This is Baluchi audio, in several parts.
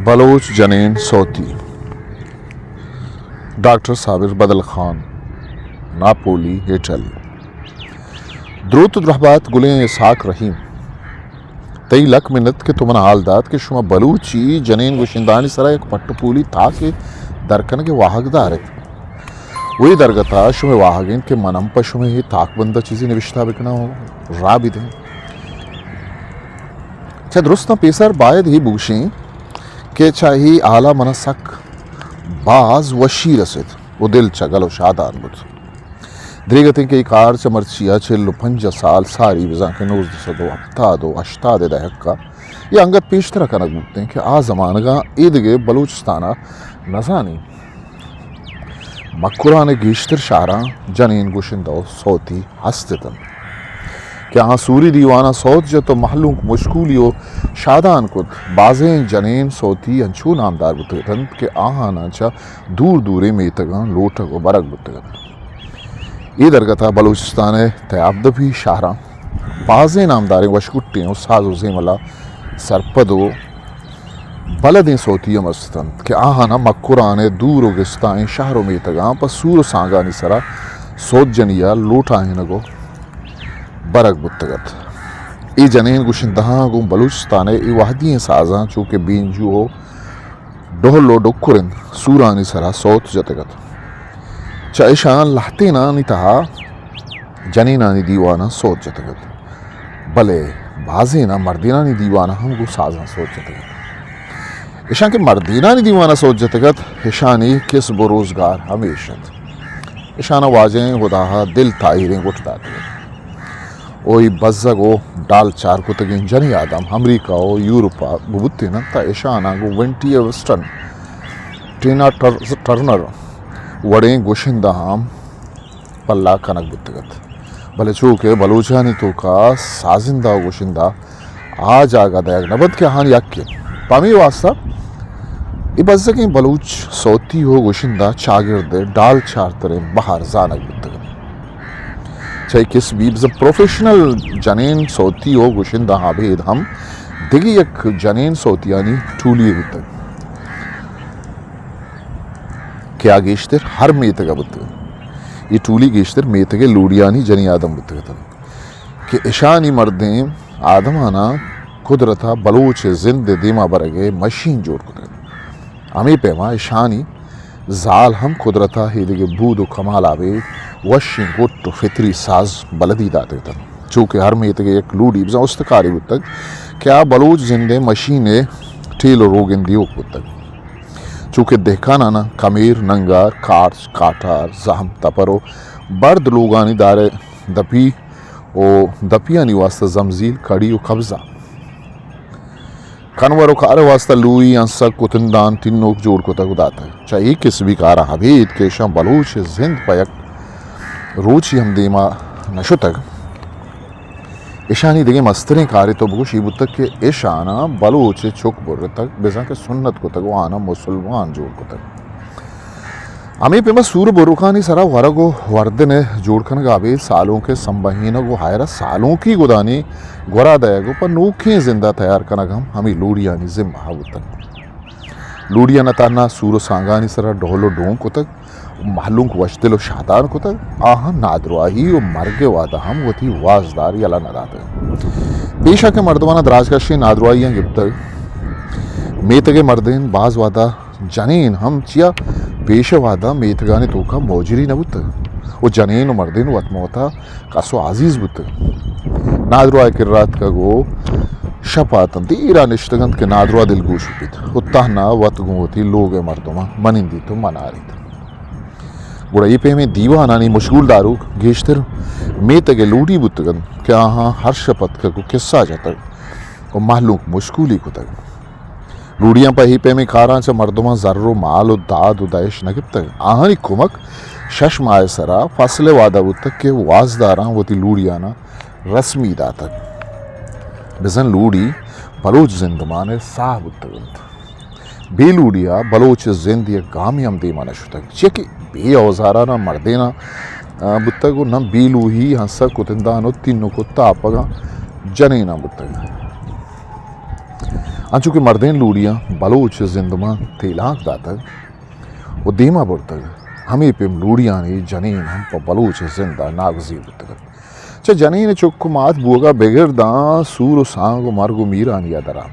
بلوچ جنین سوتی۔ ڈاکٹر صابر بدل خان، ناپولی، اٹلی۔ دروت و درہبات گلیں اسحاق رحیم۔ تئی لک منت کہ تو من حال دات کہ شما بلوچی جنین گشندہانی سرا یک پٹ و پولی تاکے در کنگ ء واہگ دار ات۔ و اے درگت ء شمئے واہگ انت کہ من ہم پہ شمئے اے تاکبند ء چیزے نبشتہ بکناں و راہ بدیں۔ چہ درستاں پیسر باید اے بگوشیں کہ چہ اے ہال ء من ء سک باز وشی رست و دل چگل و شادان بوت۔ دریگتیں کہ اے کار چہ مرچی ء چل و پنجاہ سال ساری، بزاں کہ نوزدہ سد و ہپتاد و ہشتاد ء دہک ء یا انگت پیشتر ء کنگ بوتیں کہ آ زمانگاں اے دگہ بلوچستان ء نزانیں مکران ء گیشتر شہراں جنین گشندہ و سوتی ہست اتنت کہ آہاں سوری دیواناں سوت جت و مہلونک مشکولی و شادان کت۔ بازیں جنین سوتی انچو نامدار بوتگ اتنت کہ آہاناں چہ دور دوریں میتگاں لوٹگ و برگ بوتگ ات۔ اے درگت ء بلوچستان ء تیابدپی شہراں بازیں نامداریں وشکٹیں و ساز و زیمل ء سرپد و بلدیں سوتی ہم است انت کہ آہاناں مکران ء دور و گستائیں شہر و میتگاں پہ سور و سانگانی سرا سوت جنی ء لوٹائینگ و برگ بوتگ ات۔ اے جنین گشندہاں گوں بلوچستان ء اے وہدی ئیں سازاں چو کہ بینجو و ڈہل و ڈکر انت سورانی سرا سوت جتگ ات۔ چہ اشاں لہتینانی تہا جنینانی دیواناں سوت جتگ ات، بلے بازیناں مردینانی دیواناں ہم گوں سازاں سوت جتگ ات۔ اشاں کہ مردینانی دیواناں سوت جتگ ات، اشانی کسب و روزگار ہمیش انت۔ اشاناں واجہیں ہدا ء دل تاہیریں گٹ داتگ ات۔ و اے بزگ و ڈال چار کتگیں جنی آدم امریکہ و یورپ ء ببوتیننت تہ اشاناں گوں ونٹی ویسٹن، ٹینا ٹر-، ٹرنر وڑیں گشندہاں ہم پلہ کنگ بوتگ ات۔ بلے چو کہ بلوچانی توکا سازندہ و گشندہ آ جاگہ دئیگ نہ بنت کہ آہانی حق انت۔ پہ ہمے واسطہ اے بزگیں بلوچ سوتی و گشندہ چاگرد ء ڈال چارتریں بہر زانگ بوتگ انت۔ چہ اے کسبی بزاں پروفیشنل جنین سوتی و گشندہ ابید ہم دگہ یک جنین سوتیانی ٹولی بوتگ کہ آ گیشتر ہر میتگ ء بوتگ انت۔ اے ٹولی گیشتر میتگ ء لوڑیانی جنی آدم بوتگ اتنت۔ کہ اشانی مردیں آدماناں قدرت ء بلوچ ء زند ء دیما برگ ء مشین جوڑ کتگ۔ ہمے پیما اشانی زال ہم قدرت ء ایدگہ بود و کمال ء ابید وشیں گٹ و فطری ساز بلدی داتگ اتنت۔ چو کہ ہر میتگ ء یک لوڑی بزاں استکارے بوتگ کہ آ بلوچ زند ء مشین ء ٹیل و روگن دیوک بوتگ۔ چو کہ دہکاناناں کمیر، ننگار، کارچ، کاٹار، زہم، تپر و برد لوگانی دار ء دپی و دپیانی واسطہ زمزیل، کڑی و قبضہ، کنور و کار ء واسطہ لوئی، انسک، کتندان، تینوک جوڑ کتگ و داتگ۔ چہ اے کسبی کاراں ابید کہ اشاں بلوچ ء زند پہ یک روچی ہم دیما نہ شتگ۔ اشانی دگہ مستریں کارے تو بگوش اے بوتگ کہ اشاناں بلوچ ء چک برتگ، بزاں کہ سنت کتگ و آناں مسلمان جوڑ کتگ۔ ہمے پیما سور بروکانی سرا ورگ و وردن ء جوڑ کنگ ء ابید سالونک ء سمبہینگ و ہائرا سالونکی گدانی گورا دئیگ و پہ نوکیں زند ء تیار کنگ ہم ہمے لوڑیانی ذمہ ء بوتگ۔ لوڑیاں نہ تہنا سور و سانگانی سرا ڈہل و ڈون کتگ و مہلونک وشدل و شادان کتگ، آہاں نادراہی و مرگ ء وہدا ہم وتی وازدار یلہ نہ داتگ۔ پیشا کہ مردماناں دراجکشیں نادراہیاں گپتگ، میتگ ء مردین باز وہدا جنین ہم چیا پیش ء وہدا میتگانی توکا موجری نہ بوتگ و جنین و مردین وت مہ وتا کس و عزیز بوتگ۔ نادراہ ء کرا اتکگ و شپ ء اتنت، دیرا نشتگ انت کہ نادراہ دلگوش بیت و تہنا وت گوں وتی لوگ ء مردماں منندیت و مناریت۔ گڑا اے پیمیں دیوانانی مشغول داروک گیشتر میتگ ء لوڑی بوتگ انت کہ آہاں ہر شپ اتکگ و کسہ جتگ و مہلوک مشغولی کتگ۔ لوڑیاں پہ اے پیمیں کاراں چہ مردماں زر و مال و داد و دئیش نہ گپتگ۔ آہانی کمک شش ماہ ء سرا فصل ء وعدہ بوتگ کہ وازداراں وتی لوڑیاناں رسمی داتگ۔ بزاں لوڑی بلوچ زندمان ء ساہ بوتگ انت۔ بے لوڑی ء بلوچ زند یک گامے ہم دیما نہ شتگ، چیا کہ بے اوزاراناں مردیناں، آ، بوتگ و نہ بے لوہی ہنسک کتندان و تینک و تاپگاں جنیناں بوتگ۔ انچو کہ مردین لوڑیاں بلوچ زندمان تیلانک داتگ و دیما برتگ، ہمے پیم لوڑیانی جنین ہم پہ بلوچ زند ء ناگزیر بوتگ انت۔ چہ جنین چک و مات بوگا بگر داں سور و سانگ و مرگ و میرانی ء درا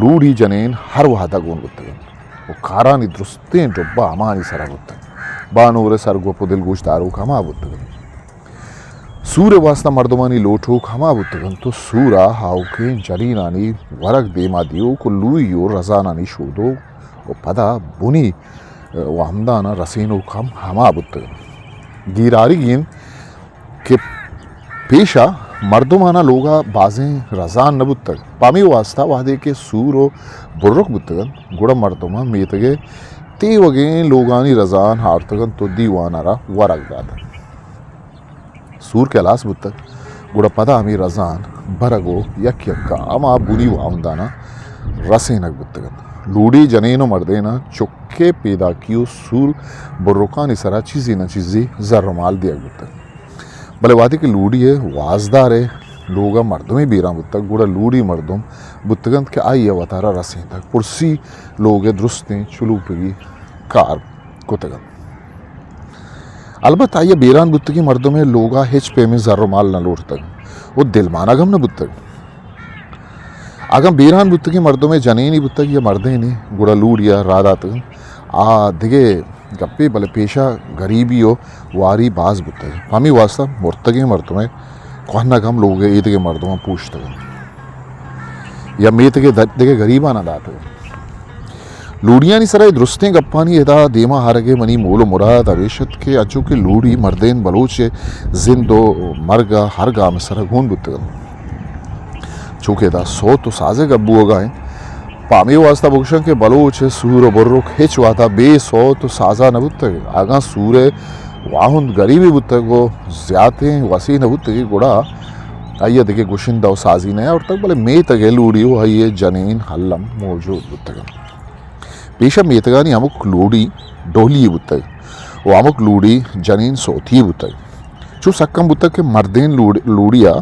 لوڑی جنین ہر وہدا گون بوتگ انت و کارانی درستیں ڈبہ ہمانی سرا بوتگ۔ بانور ء سرگوپ و دلگوش داروک ہما بوتگ انت۔ سور ء واسطہ مردمانی لوٹوک ہما بوتگ انت و سور ء آؤکیں جنینانی ورگ دیما دیوک و لوئی و رزانانی شودوک و پدا بنی و ہمدانا رسینوک ہم ہما بوتگ انت۔ گیراری انت کہ پیشا مردمانا لوگا بازیں رزان نہ بوتگ، پہ ہمے واسطہ وہدے کہ سور و برک بوتگ انت، گڑا مردماں میتگ ء تیوگیں لوگانی رزان ہارتگ انت و دیوان ء را ورگ داتگ۔ سور کہ ہلاس بوتگ، گڑا پدا ہمے رزان برگ و یک یکا ہما بنی واہندانا رسینگ بوتگ انت۔ لوڑی جنین و مردینا چکے پیداکی و سور برکانی سرا چیزے نہ چیزے زر و مال دیگ بوتگ۔ بلے وہدے کہ لوڑی ء وازدار ء لوگ ء مردمے بیران بوتگ، گڑا لوڑی مردم بوتگ انت کہ آئی ء وتارا رسینتگ، پرسی لوگ ء درستیں چلوپگی کار کتگ انت۔ البت آئی ء بیران بوتگیں مردم ء لوگ ء ہچ پیمیں زر و مال نہ لوٹتگ و دلمانگ ہم نہ بوتگ۔ اگاں بیران بوتگیں مردمے جنینے بوتگ یا مردینے، گڑا لوڑی ء راہ داتگ انت۔ آ دگہ گپے، بلے پیشا گریبی و واری باز بوتگ۔ پہ ہمے واسطہ مرتگیں مردمے کوہنگ ہم لوگ ء ایدگہ مردماں پوشتگ انت یا میتگ ء د-، دگہ گریباناں داتگ انت۔ لوڑیانی سرا اے درستیں گپانی ادا دیما آرگ ء منی مول و مراد ہمیش ات کہ انچو کہ لوڑی مردین بلوچ ء زند و مرگ ء ہر گام ء سرا گون بوتگ انت، چو کہ ادا سوت و ساز ء گپ بوگا انت۔ پہ ہمے واسطہ بگوشاں کہ بلوچ ء سور و برک ہچ وہدا بے سوت و سازا نہ بوتگ۔ اگاں سور ء واہند گریبے بوتگ و زیاتیں وسے نہ بوتگی، گڑا آئی ء دگہ گشندہ و سازی نہ آورتگ، بلے میتگ ء لوڑی و آئی ء جنین الم موجود بوتگ انت۔ پیشا میتگانی ہمک لوڑی ڈولی بوتگ و ہمک لوڑی جنین سوتی بوتگ۔ چو سکم بوتگ کہ مردین لوڑ-، لوڑی ء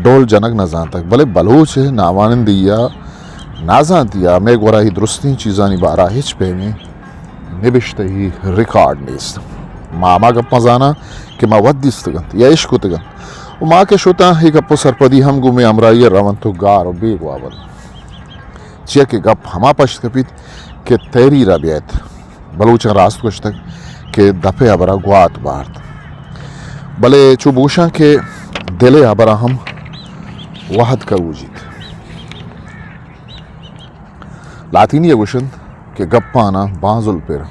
ڈول جنگ نہ زانتگ، بلے بلوچ ء ناوانندی ء نازانتی ء مئے گورا اے درستیں چیزانی بارا ہچ پیمیں نبشتہی ریکارڈ نیست۔ ما ہما گپاں زاناں کہ ما وت دیستگ انت یا اش کتگ انت و ما کہ شتاں، اے گپ و سرپدی ہم گوں مئے ہمراہی ء رونت و گار و بیگواہ بنت۔ چیا کہ گپ ہما پشت کپیت کہ تحریر ء بیایت۔ بلوچاں راست گوشتگ کہ دپ ء ہبرا گوات بارت، بلے چو بوشاں کہ دل ء ہبرا ہم وہد کروجیت۔ لاطینی ء گوشنت کہ گپاناں بانزل پر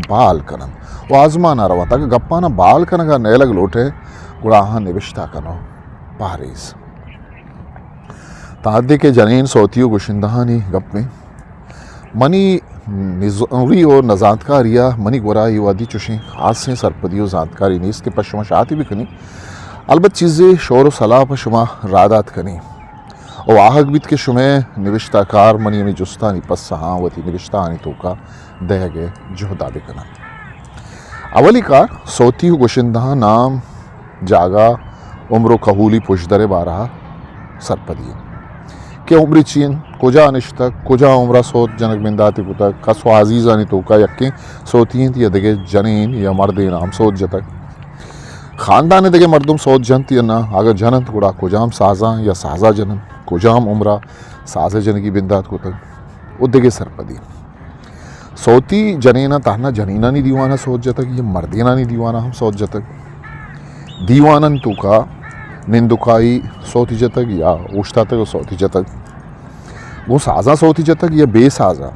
بال کننت و آزمان ء رونت۔ اگاں گپاناں بال کنگ ء نیلگ لوٹئے، گڑا آہاں نبشتہ کن و پہریز۔ تاں حدے کہ جنین سوتی و گشندہانی گپیں، منی نزوری و نزانتکاری ء منی گورا اے وہدی چوشیں خاصیں سرپدی و زانتکاری نیست کہ پہ شما شاتی بکنی۔ البت چیزے شور و سلاہ پہ شما راہ دات کنی و واہگ بیت کہ شمئے نبشتہ کار منی ہمے جستانی پسہاں وتی نبشتہانی توکا دئیگ ء جہدا بکننت۔ اولی کار، سوتی و گشندہاں نام، جاگہ، عمر و کہولی پژدر ء بارہ ء سرپدی انت کہ عمری چی انت، کجا نشتگ، کجا عمر ء سوت جنگ بنداتی کتگ، کس و عزیزانی توکا یکیں سوتی انت یا دگہ جنین یا مردین ہم سوت جتگ۔ خاندان ء دگہ مردم سوت جنت یا نہ، اگاں جننت گڑا کجام سازاں یا سازا جننت، کجام عمر ء سازے جنگی بندات کتگ و دگہ سرپدی۔ سوتی جنیناں تہنا جنینانی دیوان ء سوت جتگ یا مردینانی دیوان ء ہم سوت جتگ۔ دیوانانی توکا نندکائی سوتی جتگ یا اوشتاتگ و سوتی جتگ۔ گوں سازاں سوتی جتگ یا بے سازاں؟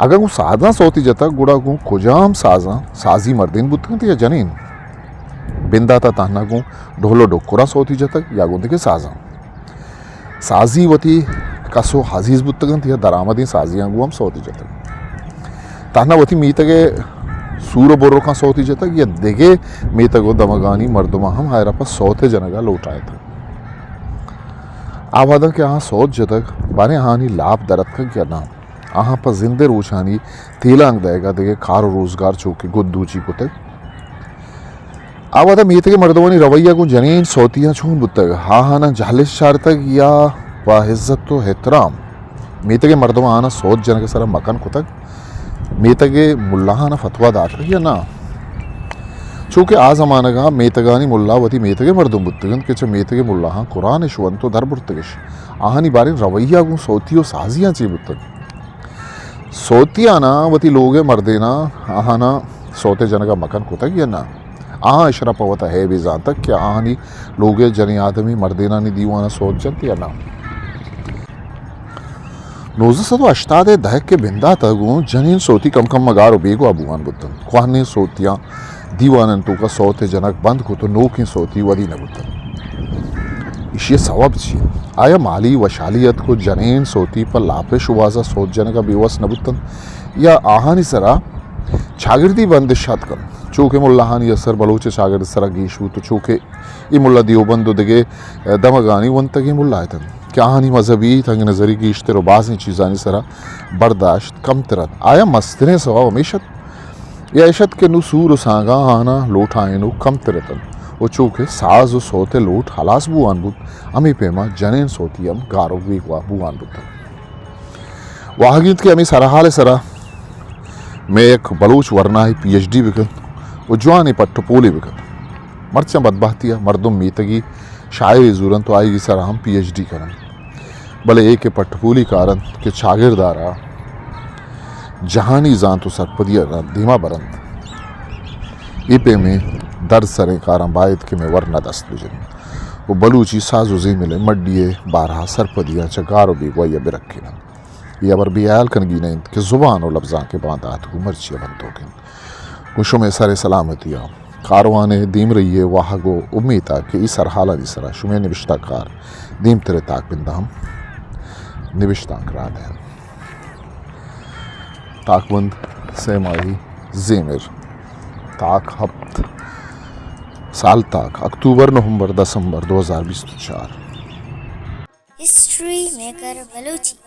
اگاں گوں سازاں سوتی جتگ، گڑا گوں کجام سازاں؟ سازی مردین بوتگ انت یا جنین؟ بنداتا تہنا گوں ڈھول و ڈکراں سوتی جتگ یا گوں دگہ سازاں؟ سازی وتی کس و عزیز بوتگ انت یا درآمدیں سازیاں گوں ہم سوتی جتگ؟ تہنا وتی میتگ ء سور و برکاں سوتی جتگ یا دگہ میتگ و دمگانی مردماں ہم آئرا پہ سوت جنگا لوٹائیتگ؟ آ وہداں کہ آہاں سوت جتگ، باریں آہانی لاپ در اتکگ یا نہ؟ آہاں پہ زند ء روچانی تیلانک دئیگ ء دگہ کار و روزگار چو کہ گد دوچی کتگ؟ آ وہدا میتگ ء مردمانی رویہ گوں جنین سوتیاں چون بوتگ؟ آہاناں جہلش چارتگ یا با عزت و احترام میتگ ءِ مردم آناں سوت جنگ ءِ سرا مکن کتگ، میتگ ءِ ملاہاناں فتوا داتگ یا نہ؟ چونکہ آ زمانگ ءَ میتگانی ملا وتی میتگ ءِ مردم بوتگ انت کہ چہ میتگ ءِ ملاہاں قرآن اش ونت و در برتگ اش۔ آہانی باریں رویہ گوں سوتی و سازیاں چی بوتگ؟ سوتیاناں وتی لوگ ءِ مردیناں آہاناں سوت ءِ جنگ ءَ مکن کتگ یا نہ؟ آہاں اشرا پہ وتا عیبے زانتگ کہ آہانی لوگ ءِ جنیں آدمی مردینانی دیوان ءَ سوت جنت یا نہ؟ نوزدہ سد و ہشتاد ءِ دہک ءِ بندات ءَ گوں جنین سوتی کم کم ءَ گار و بیگواہ بوان بوتنت۔ کوہنیں سوتیاں دیوانانی توکا سوت ءِ جنگ بند کت و نوکیں سوتی ودی نہ بوتنت۔ ایشی ءِ سوب چی انت؟ آیا مالی وشھالی اتک و جنین سوتی پہ لاپ ءِ شوہاز ءَ سوت جنگ ءَ بے وس نہ بوتنت یا آہانی سرا چاگردی بندش اتک انت؟ چو کہ ملاہانی اثر بلوچ ءِ چاگرد ءِ سرا گیش بوت و چو کہ اے ملا دیوبند و دگہ دمگانی ونتگیں ملا اتنت کہ آہانی مذہبی تنگ نظری گیشتر و بازیں چیزانی سرا برداشت کمتر ات۔ آیا مستریں سوب ہمیش ات؟ یا اش ات کہ نوں سور و سانگاں آہاناں لوٹائینوک کمتر اتنت و چو کہ ساز و سوت ءِ لوٹ ہلاس بوان بوت، ہمے پیما جنین سوتی ہم گار و بیگواہ بوان بوتنت۔ واہگی انت کہ ہمے سرحال ءِ سرا مئے یک بلوچ ورناہے پی ایچ ڈی بکنت و جوانیں پٹ و پولے بکنت۔ مرچاں بدبہتی ءَ مردم میتگی شاعرے زورنت و آئی سرا ہم پی ایچ ڈی کننت، بلے اے کہ پٹ و پولی کارنت کہ چاگرد ءَ را جہانی زانت و سرپدی ءَ را دیما برنت، اے پیمیں درد سریں کاراں باید کہ مئے ورنا دست بجننت و بلوچی ساز و زیمل ءِ مڈی ءِ بارہا سرپدیاں چہ گار و بیگواہی ءَ برکیننت۔ اے ہبر بے ہیال کنگی نہ انت کہ زبان و لبزانک ءِ باندات گوں مرچی ءَ بندوک انت۔ گوں شمئے سر ءِ سلامتی ءَ کاروان ءِ دیمرئی ءِ واہگ و امیت ءَ کہ اے سرحالانی سرا شمئے نبشتہ کار دیمتر ءِ تاکبند ءَ ہم نبشتانک راہ دئینت۔ تاکبند: سہ ماہی زیمر۔ تاک: ہپت۔ سال تاک: اکتوبر، نومبر، دسمبر دو ہزار بیست و چار۔ History maker Balochi.